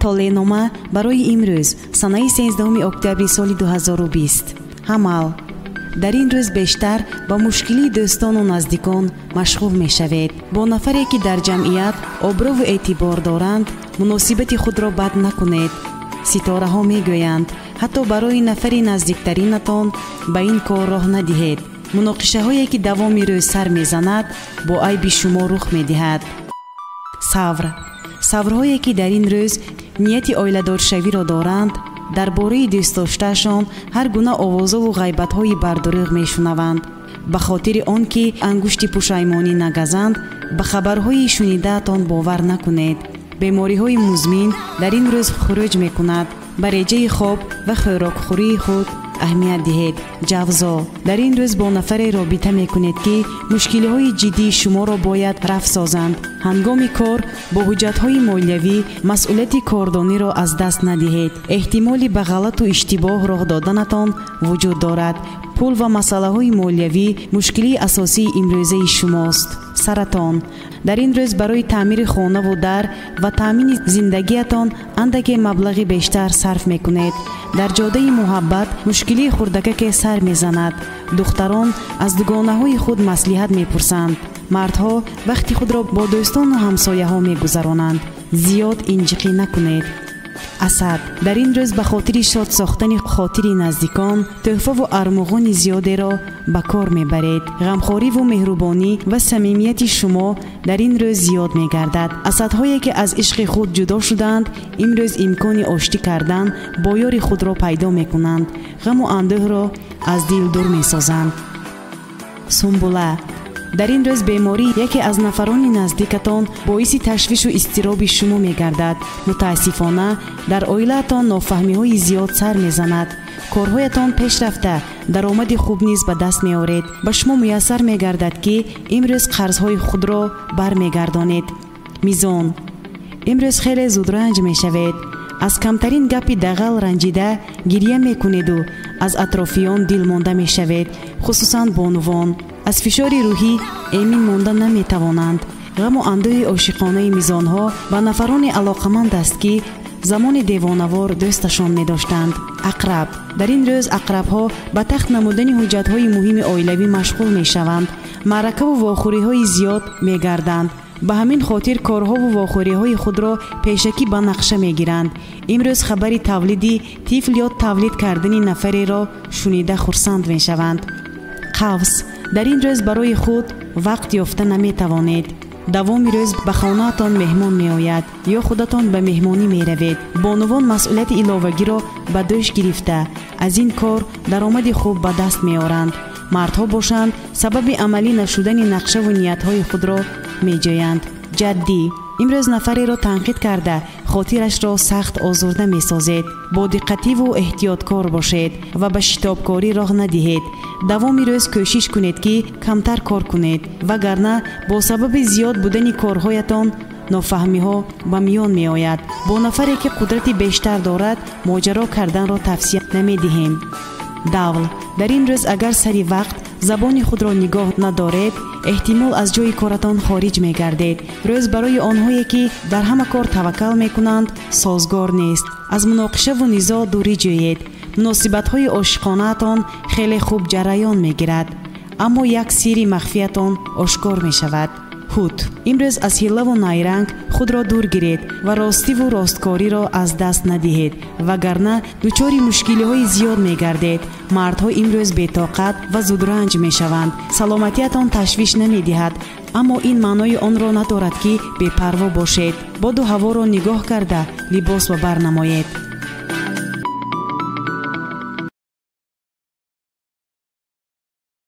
Толеънома барои имрӯз, санаи 13 октябри соли 2020. Ҳамал. Дар ин рӯз бештар ба мушкилии дӯстону наздикон машғул мешавед. Бо нафаре, ки дар ҷамъият обрӯву эътибор доранд, муносибати худро бад накунед. Ситораҳо мегӯянд, ҳатто барои нафари наздиктаринатон ба ин кор роҳ надиҳед. Муноқишаҳое, ки давоми рӯз сар мезанад, бо айби шумо рух медиҳад. Савр. Саврҳое, ки дар ин рӯз нияти оиладоршавиро доранд, дар бораи дӯстдоштаашон ҳар гуна овозову ғайбатҳои бардурӯғ мешунаванд. Ба хотири он ки ангушти пушаймонӣ нагазанд, ба хабарҳои шунидаатон бовар накунед. Бемориҳои музмин дар ин рӯз хуруҷ мекунад. Ба реҷаи хоб ва хӯрокхӯрии худ аҳамият диҳед. Ҷавзо. Дар ин рӯз бо нафаре робита мекунед, ки мушкилиҳои ҷиддии шуморо бояд рафъ созанд. Ҳангоми кор бо ҳуҷҷатҳои молиявӣ масъулияти кордониро аз даст надиҳед. Эҳтимоли ба ғалату иштибоҳ роҳ доданатон вуҷуд дорад. Пул ва масъалаҳои молиявӣ мушкилии асосии имрӯзаи шумост. Саратон. Дар ин рӯз барои таъмири хонаву дар ва таъмини зиндагиятон андаке маблағи бештар сарф мекунед. Дар ҷодаи муҳаббат мушкилии хурдакаке сар мезанад. Духтарон аз дугонаҳои худ маслиҳат мепурсанд. Мардҳо вақти худро бо дӯстону ҳамсояҳо мегузаронанд. Зиёд инҷиқӣ накунед. Асад. Дар ин рӯз ба хотири шод сохтани хотири наздикон тӯҳфаву армуғони зиёдеро ба кор мебаред. Ғамхориву меҳрубонӣ ва самимияти шумо дар ин рӯз зиёд мегардад. Асадҳое, ки аз ишқи худ ҷудо шудаанд, имрӯз имкони оштӣ кардан бо ёри худро пайдо мекунанд. Ғаму андӯҳро аз дил дур месозанд. Сумбула. Дар ин рӯз беморӣ яке аз нафарони наздикатон боиси ташвишу изтироби шумо мегардад. Мутаассифона, дар оилаатон нофаҳмиҳои зиёд сар мезанад. Корҳоятон пеш рафта, даромади хуб низ ба даст меоред. Ба шумо муяссар мегардад, ки имрӯз қарзҳои худро бармегардонед. Мизон. Имрӯз хеле зудранҷ мешавед. Аз камтарин гапи дағал ранҷида гирья мекунеду аз атрофиён дилмонда мешавед, хусусан бонувон. Аз фишори рӯҳӣ эмин монда наметавонанд. Ғаму андӯҳи ошиқонаи мизонҳо ба нафароне алоқаманд аст, ки замони девонавор дӯсташон медоштанд. Ақраб. Дар ин рӯз ақрабҳо ба тахт намудани ҳуҷҷатҳои муҳими оилавӣ машғул мешаванд. Маъракаву вохӯриҳои зиёд мегарданд. Ба ҳамин хотир корҳову вохӯриҳои худро пешакӣ ба нақша мегиранд. Имрӯз хабари тавлиди тифл ё тавлид кардани нафареро шунида хурсанд мешаванд. Қавс. Дар ин рӯз барои худ вақт ёфта наметавонед. Давоми рӯз ба хонаатон меҳмон меояд ё худатон ба меҳмонӣ меравед. Бонувон масъулияти иловагиро ба дӯш гирифта, аз ин кор даромади хуб ба даст меоранд. Мардҳо бошанд, сабаби амалӣ нашудани нақшаву ниятҳои худро меҷӯянд. Ҷаддӣ. Имрӯз нафареро танқид карда, хотирашро сахт озурда месозед. Бо диққативу эҳтиёткор бошед ва ба шитобкорӣ роҳ надиҳед. Давоми рӯз кӯшиш кунед, ки камтар кор кунед, вагарна бо сабаби зиёд будани корҳоятон нофаҳмиҳо ба миён меояд. Бо нафаре, ки қудрати бештар дорад, моҷаро карданро тавсия намедиҳем. Давл. Дар ин рӯз агар сари вақт забони худро нигоҳ надоред, эҳтимол аз ҷои коратон хориҷ мегардед. Рӯз барои онҳое, ки дар ҳама кор таваккал мекунанд, созгор нест. Аз муноқишаву низоъ дурӣ ҷӯед. Муносибатҳои ошиқонаатон хеле хуб ҷараён мегирад, аммо як сирри махфиятон ошкор мешавад. Ҳут. Имрӯз аз ҳиллаву найранг худро дур гиред ва ростиву росткориро аз даст надиҳед, вагарна дучори мушкилиҳои зиёд мегардед. Мардҳо имрӯз бетоқат ва зудранҷ мешаванд. Саломатиятон ташвиш намедиҳад, аммо ин маънои онро надорад, ки бепарво бошед. Боду ҳаворо нигоҳ карда либос ба бар намоед.